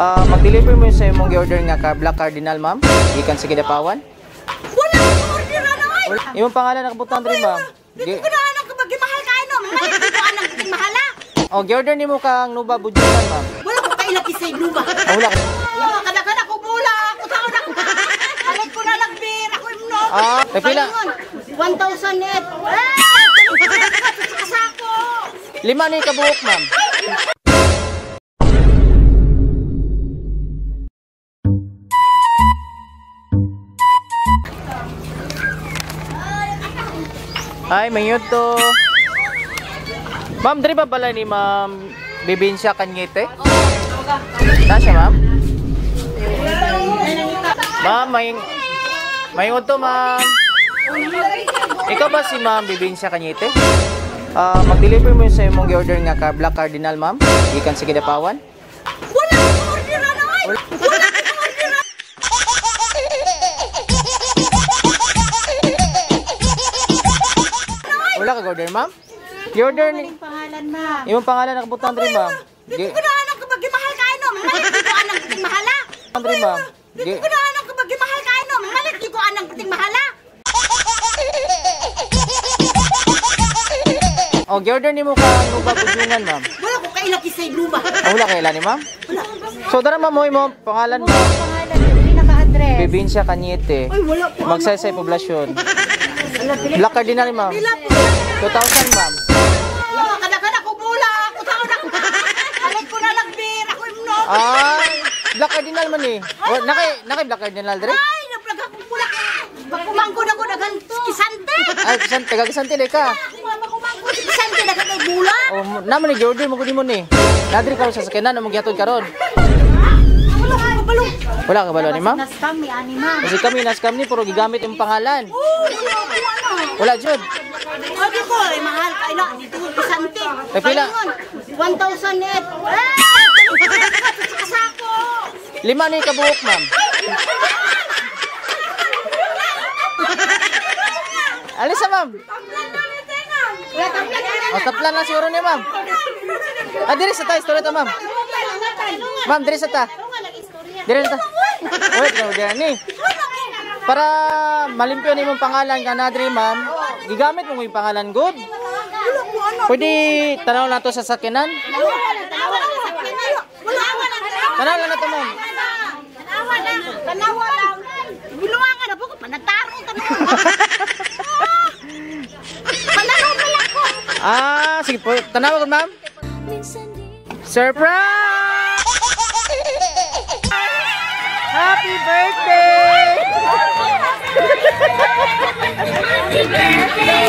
Mag-deliver mo sa imong gi-order nga ka Black Cardinal, ma'am. Gikan sa Kidapawan. Wala ko order na ay. Imong pangalan nakabutang diri, ma'am. Dito ko na anak ko mahal kayo no. Mahal ko anak ko mahala. Oh, gi-order nimo kang Nuba Bujuan, ma'am. Wala ko kailaki sa Nuba. Oh, wala ka. Kada ko bula ako sa anak. Alam ko na lang beer ako imno. Ah, pila? 1,000 net. Kasako. Lima ni kabuok, ma'am. Ay, may to. Ma'am, diri ba pala ni Ma'am Bibinsya Kanyete? Na siya, ma'am? Ma'am, may to, ma'am. Ikaw ba si Ma'am Bibinsya Kanyete? Mag-deliver mo sa imong gi-order nga ka Black Cardinal, ma'am. Gikan sa Kidapawan. Wala ko order na ay. Wala ko order. Wala ka order, ma'am? Gi-order ni pangalan, ma'am. Imong pangalan nakabutang diri, ma'am. Dito ko na anak ko mahal kayo no. Mahal ko anak ko mahala. Diri, ma'am. Dito ko na anak ko mahal kayo no. Mahal ko anak ko mahala. Oh, gi-order nimo ka Nuba Bujuan, ma'am. Wala ko kailaki sa Nuba. Oh, wala kay ni, ma'am? Wala. So dara, ma'am, mo pangalan, ma'am. Pangalan, dili naka-address. Bibinsya Kanyete. Ay, wala po. Magsaysay poblasyon. Black Cardinal, ma'am. Pila po. 2,000, ma'am. Kada ko bula ako sa anak. Alam ko na lang beer ako imno. Ay, Black Cardinal man eh. Oh, nakay Black Cardinal dire? Ay, naplaga ko bula. Bakumangko na ko dagan kisante. Ay, kisante, taga kisante le ka. Bakumangko kisante dagan kay bula. Oh, naman ni gi-order mo gud mo ni. Nadri karon sa sakyanan mo gihatod karon. Wala ko kabalo. Wala ka balo ni ma'am? Na-scam ni ani, ma'am. Kasi kami na-scam ni puro gigamit yung pangalan. Oh, wala ko ano. Wala jud. Sabi ko, ay mahal kayo na dito kisante. Ay, pila? 1,000 net. Kasako. Lima ni kabuok, ma'am. Alisa, ma'am. O, taplan na siguro ni ma'am. Ah, diri sa ta, istorya ta, ma'am. Ma'am, diri sa ta. Diri sa ta. Wait, ka diri ni. Para malimpyo ni imong pangalan ka na diri, ma'am. Gigamit mo yung pangalan good. Pwede tanaw na to sa sakyanan. Tanaw lang na to, ma'am. Tanawa lang. Binuangan na po ko, panataro tanawa. Panaro pa lang ko. Ah, sige po. Tanawa ko, ma'am. Surprise! Happy birthday! Happy birthday!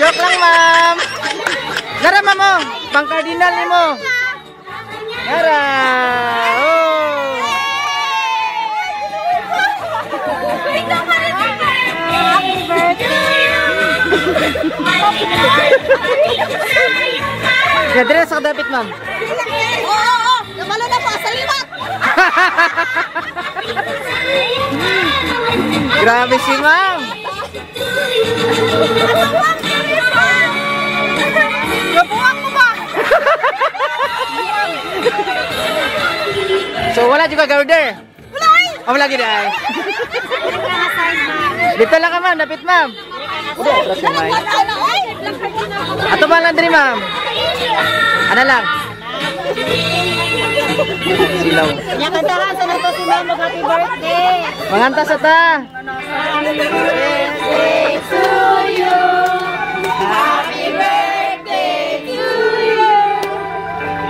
Joke lang, ma'am. Nara, ma'am, oh. Pang cardinal ni mo. Nara. Oh. Happy birthday! Ya, dire sa kadapit, ma'am. Oo, oo. Namalo na po, sa liwat. Grabe si ma'am. Nabuang mo ba? So wala jud ka order. Wala ay. Oh, wala gid ay. Dito lang ka, ma'am, dapit, ma'am. Ato ba lang diri, ma'am? Ana lang. Silaw. Nya kantahan sa nato si ma'am mag happy birthday. Manganta sa ta. Happy birthday to you. Happy birthday to you.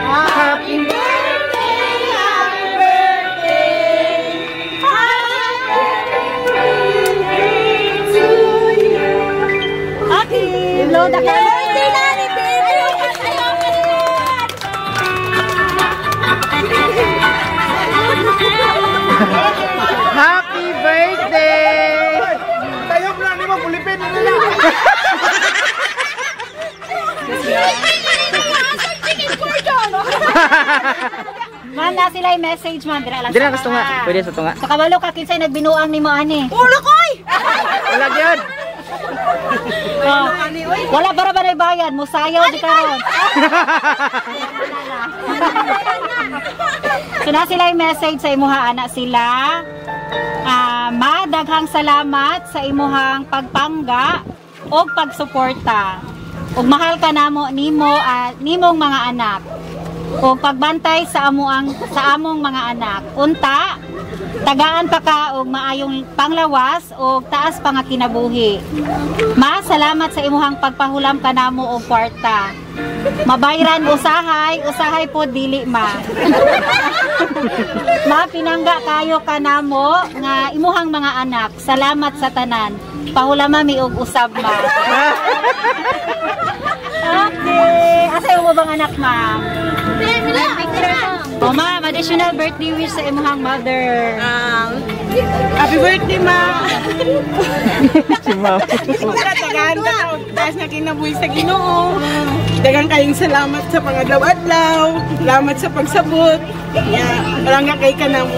Happy birthday, happy birthday. Happy birthday to you. Happy birthday na ni baby. Happy birthday! Tayo na ni mo kulipin nila. Ma'am, na sila yung message, ma'am. Dira lang Dira lang sa tunga. Pwede sa tunga. Sa kabalo ka kinsay nagbinuang nimo ani. Ulo koy. Wala gyud. Oh. Wala para ba na bayad? Musayaw di karon. So na sila yung message sa imuha anak sila. Ma, daghang salamat sa imuhang pagpangga o pagsuporta. Ug mahal ka namo nimo at nimong mga anak. O pagbantay sa among mga anak. Unta, tagaan pa ka og maayong panglawas o taas pa nga kinabuhi. Ma, salamat sa imuhang pagpahulam kanamo og kwarta. Mabayran usahay, usahay po dili ma. Ma, pinangga kayo kanamo nga imuhang mga anak. Salamat sa tanan. Pahulama mi og usab ma. Okay. Asa imo bang anak, ma'am? Oh, ma'am, additional birthday wish sa imuhang mother. Happy birthday, ma! Si ma'am. Tagaan ka taas na kinabuhi sa Ginoo. Daghang kayong salamat sa pangadlaw-adlaw. Salamat sa pagsabot. Yeah, wala nga kay ka na mo.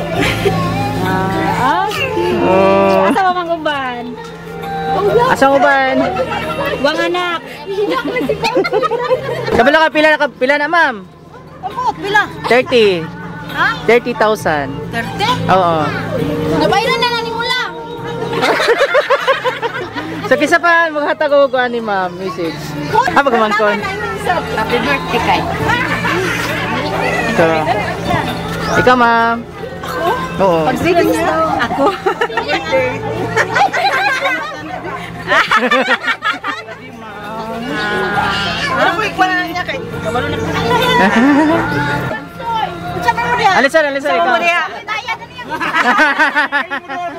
Okay. Oh. Asa ba mang uban? Asa uban? Wang anak. Kabalo ka pila na, ma'am? Amot, pila? 30. Ha? 30,000. 30? Oo. Nabayran na ni mula. So kisa pa maghatag og ani ma'am message. Ah, pagmangkon. Happy birthday kay. So, ikaw ma'am. Ako? Oo. Pag-greetings Ako. Ako ikuha na niya kay. Kabalo na. Alisan, alisan ikaw.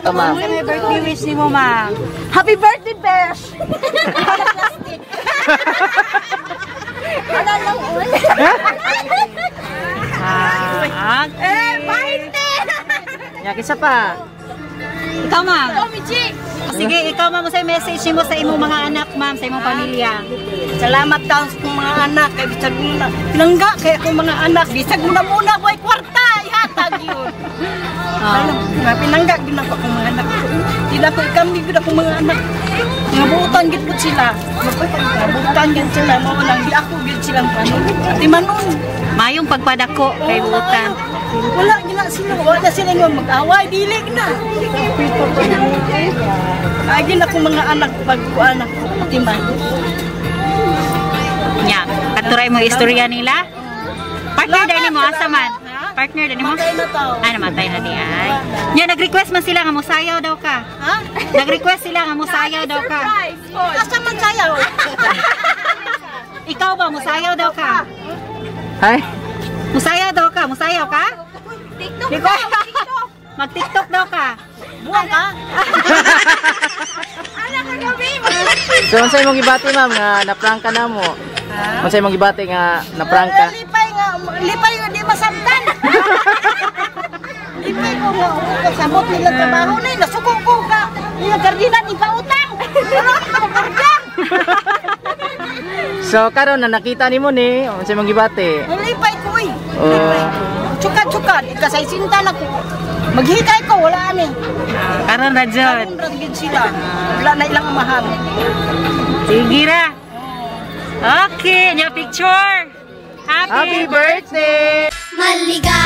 Ikaw, ma'am. Happy birthday wish ni mo, ma'am. Happy birthday, Besh! Wala lang ulit. Eh, Ya, kisa pa. Ikaw, ma'am. Sige, ikaw, ma'am, sa message mo sa imong mga anak, ma'am, sa imong pamilya. Salamat taon sa kong mga anak. Kay bisag muna. Pinangga kay akong mga anak. Bisag muna muna, boy, kwarta. Ihatag yun. Nga pinangga gid ako akong mga anak. Di na ko ikambi gid akong mga anak. Nga buutan gid pud sila. Nga buutan gid sila mao lang di ako gid silang panon. Di manon. Mayong pagpadako kay buutan. Wala gid na sila, wala na sila nga mag-away, dili na. Agi na akong mga anak pag kuan ako timan. Nya, katuray mo istorya nila. Partner dai nimo asa man? Partner dai nimo? Matay na tao. Ah, namatay na di ay. Nya nag-request man sila nga mosayaw daw ka. Ha? Nag-request sila nga mosayaw daw ka. Asa man sayaw? Ikaw ba mosayaw daw ka? Hi. Musayaw daw ka? Musayaw ka? TikTok. Mag-TikTok daw ka. Buwang ka? So, unsa imong gibati, ma'am, nga na-prank ka na mo? Unsa imong gibati nga na-prank ka? Lipay nga, lipay nga di masabtan. Lipay ko nga, kasabot nila trabaho na, nasuko ko ka. Nila kardina, ni pautang. Ano ka makargan? So, karon na nakita nimo ni, unsa imong gibati? Lipay ko eh. Oh. Tsukad-tsukad, ikasay sinta na ko. Maghikay ko, wala ani. Karon ra jud. Karon ra gid sila. Wala na ilang amahan. Sige ra. Okay, nya picture. Happy birthday! Maligaya.